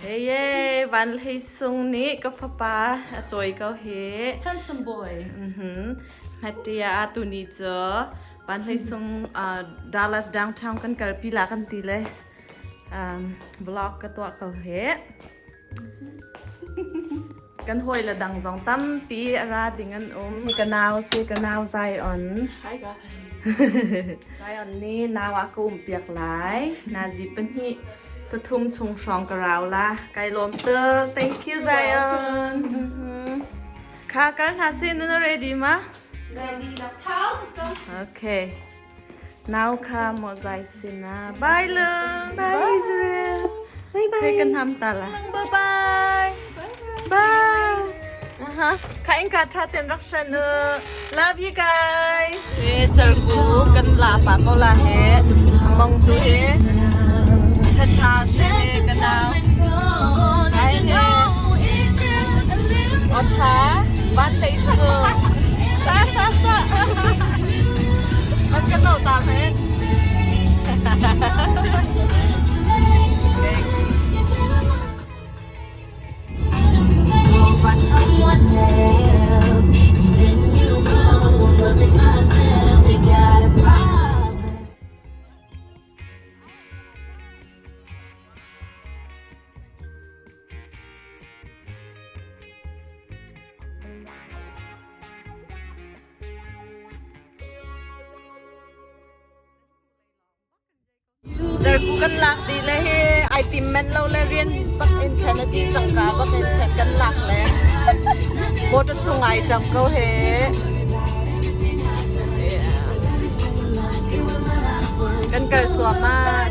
Hey, Van Hlei Sung nih ka fapa a cawi ko hi. Handsome boy. Hmatia tuni cu Van Hlei Sung Dallas downtown kan kalpi la kan ti le vlog ka tuah ko hi. Kan hawi le dang zong tampi a ra ding an um. Ka nau si, ka nau Zion. Hi guys. Zion nih nau ah ka um piak lai. Nazi pahnih pathum chung hrawng ka rau la. Kai lawm tuk. Thank you Zion. Kha kal hna si na ready ma? Ready la sau tuk. Okay. Nau kha maw zai sinah. Bye Lung. Bye Israel. Bye bye. Hey kan ham ta la. Bye bye. Bye. Aha. Kha in ka tha ten rak shan u. Love you guys. Che sar ku kan la pa ko la he. Among tu he. Tha tha se ka nau. Ai he. O tha. Van lei su. Sa sa sa. An kan lo ta men. Darku kan lak dih le hi ai tim men lo le rian bak in khan a dih cangka bak in khan kan lak le motor chung ai ṭam ko he. Kan kal cuahmah.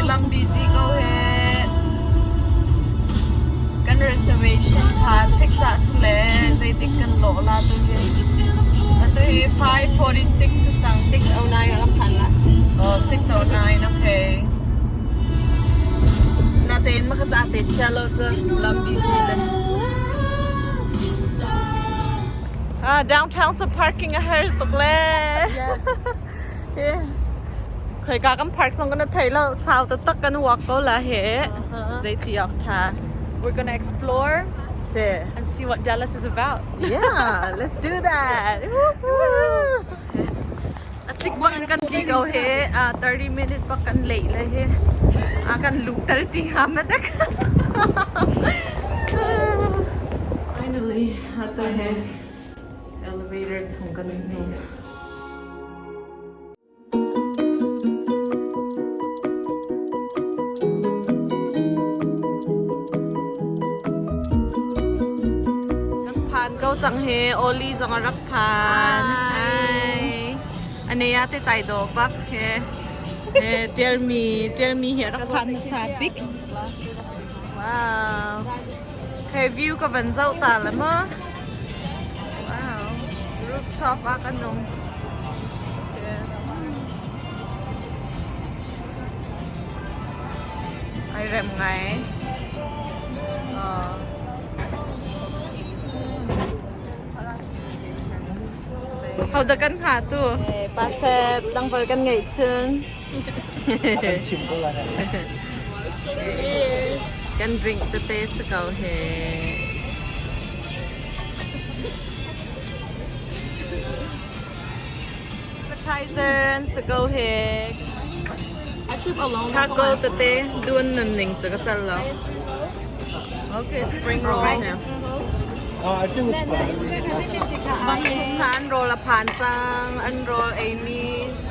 Lam busy ko he. Kan reservation kha 6 ah si le zeitik kan lawh la tu hi. Atu hi 5:46 cang. 609 ah kan phan la. Oh, 609, okay. Natein maka ca te chia lo cu lam busy le. Ah, downtown cu parking a har tuk le. Yes. Khoi ka kan park song kan thei lo sau taktak kan walk ko la he. Zeiti ok tha. We're gonna explore Si. and see what Dallas is about. Yeah, let's do that. A tlik bak in kan ti ko he. 30 minute bak kan late le he. A kan lu tar ti ha ma dak. Finally, atu he elevator chung kan hnu. Kan phan ko cang he Oli zong a rak phan. Hi. Anea te chai do bak he. Tell me, tell me hi a rak phan hmasa bik. Wow. Hey, view ka van zoh ta la ma. Wow. Rooftop ah kan um. Ai rem ngai. Ho da kan hngah tu? Pa Sep, tlangval kan ngeih chun. Kan chim ko lai. Cheers. Kan drink tete si ko he. Appetizer an si ko he. I trip alone. Taco tete dun nun ning cu ka cal lo. Okay, spring roll. Oh, I think it's fine. An roll a phan cang, an roll ei mi.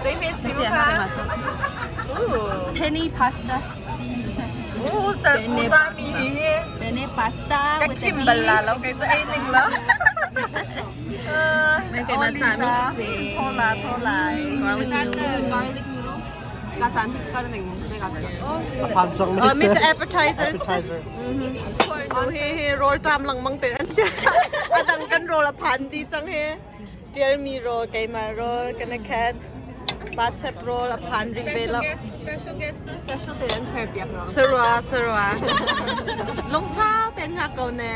Zei me si kha? Ooh. Penne pasta. Ooh, car ku ca mi hi hi. Penne pasta Ka with the khim bal la lo kai cu ei ning lo. May kay ma ca mi si. Tho la tho lai. Garlic noodle. Garlic noodle. Ka caan ka ning A phan cang Oh, mi cu appetizer. Appetizer. Tu hi hi rawl ṭam lengmang te an chia. A dang kan rawl a phan di cang hi. Tialmi rawl, keimah rawl, kan a khat. Pasep rawl a phan rih ve lo. Special guest special te an serve piak lo. Sarua, sarua. Lungsau ten nga ko ne.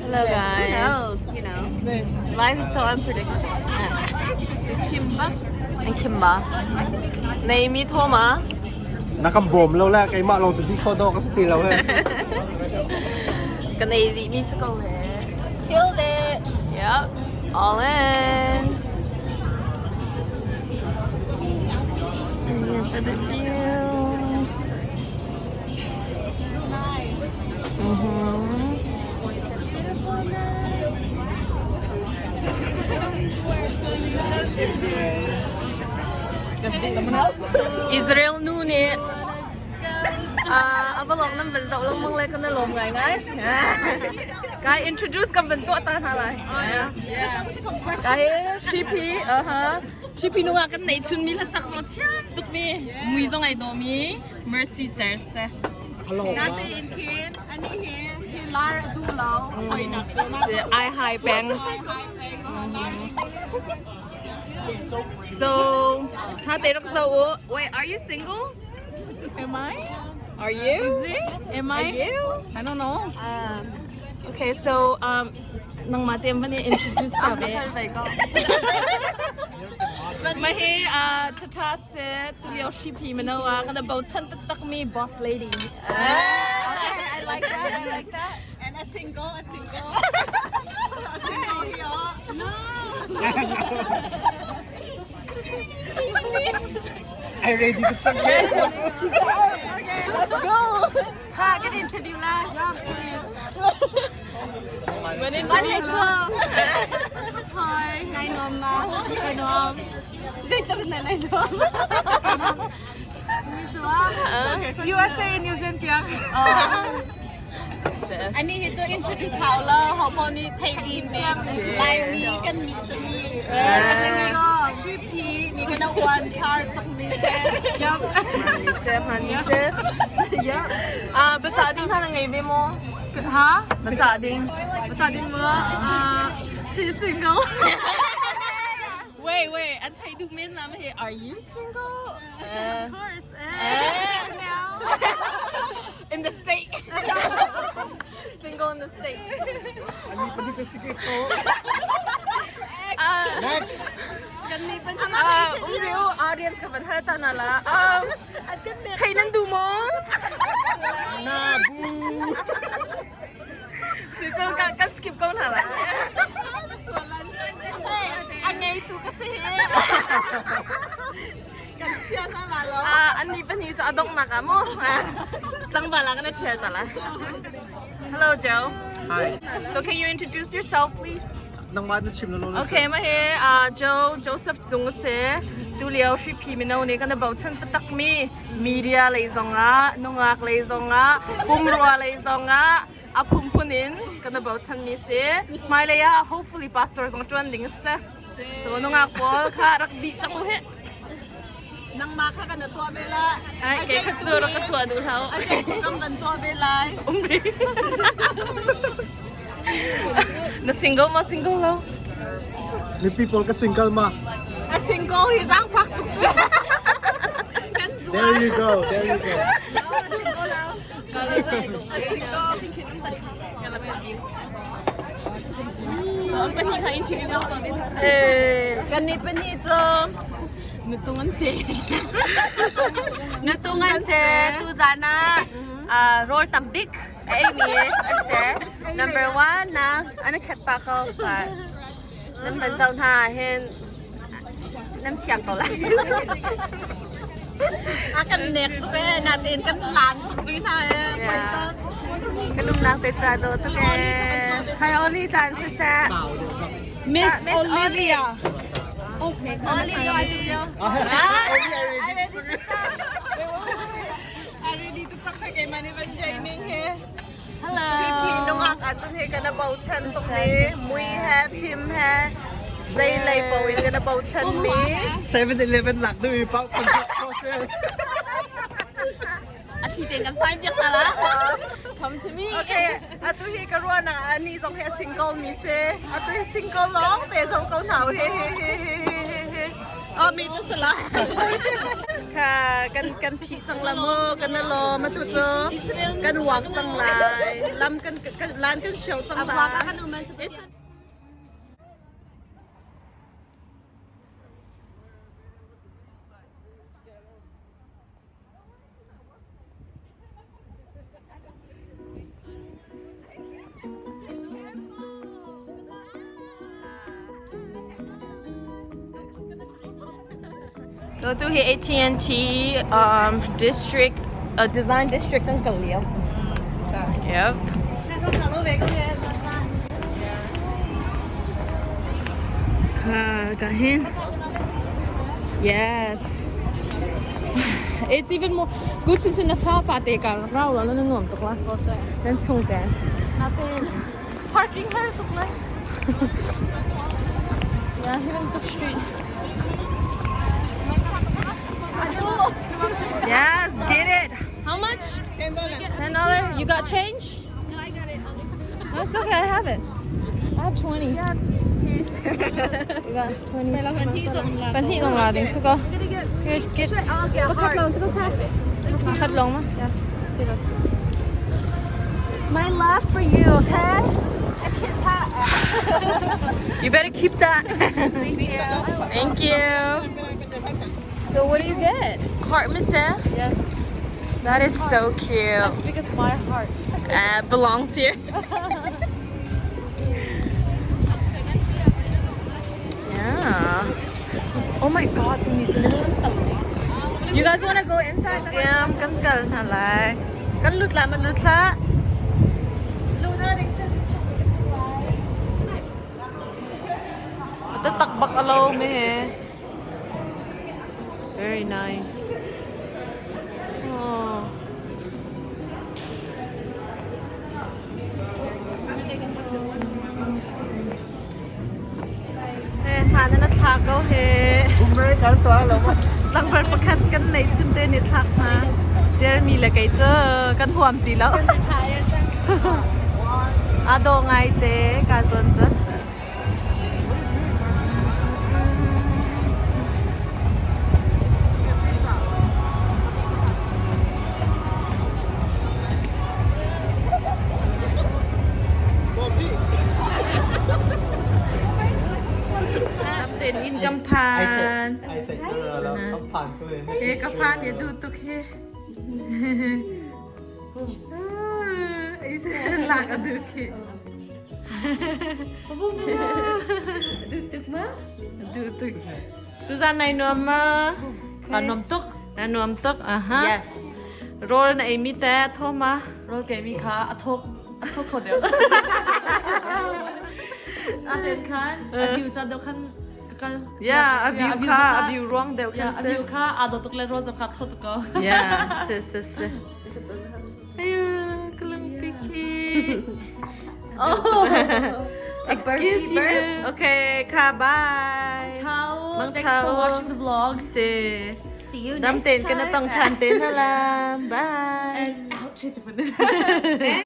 Hello guys. Who knows, you know. Life is so unpredictable. Kimba. And Kimba. Naomi Thoma. Na kan bawm lo le keimah lawng cu di kho dawh ka si ti lo he. Kan ei dih mi si ko he. Killed it. Yep. All in. Here for the view. Israel nu nih a va lawng nan van zoh lengmang le kan i lawm ngaingai. Kai introduce kan van tuah ta hna lai. Kai Shipi, aha. Shipi nungak kan neih chun mi hlasak zong thiam tuk mi, mui zong ai dawm i Mercy Cer seh. Natein khin ani hi hi lar a duh lo hoinak cu Ai hai peng. So, tha te rak zo u. Wait, are you single? Am I? Are you? Is it? Am I? Are you? I don't know. Okay, so nangmah te van i introduce ta ve. Mah hi Tata se tulio Shipi mino ah kan bochan taktak mi boss lady. Okay, I like that. I like that. And a single, a single. A single here. No. I ready to check. Let's go. Ha, kan interview la. Van interview. Hi. Nai nom ma. Nai nom. Zeitluk na nai nom. USA New Zealand tiang. อันนี้คือ introduce เขาแล้วเขาพอนี่ไทยดีเมลายมีกันมีจะมีกันยังไงก็ชื่อพีนี่ก็นักวันชาร์ตมีเซยับ Se hani se. Ah, baca ding tha na ngei ve mo? Ha? Baca ding. Baca ding mo? She's single. Wait, wait. An thei du men la ma he. Are you single? Of course. Eh. Now. In the state. Single in the state. Ani pa dito si ko. Next. Umriu audience ka van hal ta na la. Thei nan du mo? Na bu. Si chu kan kan skip ko na la. อันไงตูก็เซ่กันเชียร์น่ารักแล้ว Ah, an ni pa ni chu adong nak a mo. Tlang ba la kan share ta la. Hello Joe. Hi. So can you introduce yourself please? Nangmah na chim lo lo. Okay, ma he Joe Joseph Cung se tu lio Hri Phi mino nih kan bochan taktak mi media lei zongah nungak lei zongah pumrua lei zongah a phunphun in kan bochan mi si. Hmailei ah hopefully pastor zong ṭuan ding a si. So nungak pawl kha rak dih cang u hih. นังมาค่ะกันตัวเวลา Ai ke khat cu rak ka tuah duh hlah. โอเคต้องกันตัวเวลา Um ri. Na single ma single lo? Ni people ka single ma. A single ที่สร้างฟักตุกกันจัว There you go. There you go. A single. So an pahnih kha interview kan tuah ding. Eh. กันนี่เป็นนี่จ้ Nutung an si. Nutung an se tu zana roll tam big ei mi an se number 1 na an khat pa ko pa nan ban zau hna hin nam thiam ko lai. อากันเน็กตุกเอนาเตนกันหลานตุกนี่นะเอไปต้ Kan um nak te cha do tu ke. Hi Oli tan se se. Miss Olivia. Oli. I ready to อารีดีตุกจักให้แกมาในวันใจนิ่งเฮ Hello. พี่พี่น้องอากาจนเฮกันเบาชันตรงนี้มุยแฮพิมแฮเลยเลยปวินกันเบาชันมี 7-Eleven lak du pa contract process. A thi ten kan sign piak hna la. Come to me. โอเคอาตุฮีกระรวนอ่ะอันนี้จงเฮซิงเกิลมีเซอาตุฮีซิงเกิลร้องแต่จงเกาหนาวเฮเฮเฮเฮเฮเฮอ๋อมีจะสละค่ะกันกันผีจังละเมอกันนลอมาตุเจอกันหวังจังลายลำกันกันร้านกันเฉียวจังลาย It's a So tu hi AT&T district design district kan kal lio. Yep. Kha ka hin. Yes. It's even more good cun na fa pa te ka rau la na nuam tuk la. Nan chung te. Parking har tuk lai. Yeah, hi bantuk street. Yes, get it. How much? $10. $10. You got change? No, I got it. That's okay. I have it. I have 20. Yeah. You got 20. Pan hi dong la ding su ko. Here, get. Pakhat long su ko sa. Pakhat long ma. My love for you, okay? You better keep that. Thank you. Thank you. So what do you get? Heart massage? Yes. That is so cute. That's because my heart belongs here. Yeah. Oh my god, you guys want to go inside? Siam kan kal hna lai. Kan lut la man lut hlah. Ta tak bak alo me he. Very nice. Oh. He hna na thla ko he. Boomerang kan tuah lo ma. Tlangval pakhat kan neih chun te nih thlak hna. Jeremy le kei cu kan huam ti lo. A dawh ngai te ka zawn cu. Ten in kam phan. Ai theih lo kam phan ko he. He ka phan ye du tuk he. Lak a du khi. Du tuk ma? Du tuk. Tu zan nai nuam ma? Ka nuam tuk. Na nuam tuk aha. Yes. Rawl na ei mi te tho ma? Rawl ke mi kha a thok a thok kho deuh. A ten khan a view cha deuh khan ka kal. Yeah, a view kha a view ruang deuh khan. Yeah, a view kha a do tuk le rawl kha tho tuk ko. Yeah, si si si. Ayo, kalung piki. Oh. Excuse you. Okay, ka bye. Ciao. Mang Thanks for ciao. watching the vlog. Si. See you Dam next ten time. kana tong than ten hala. Bye. And out.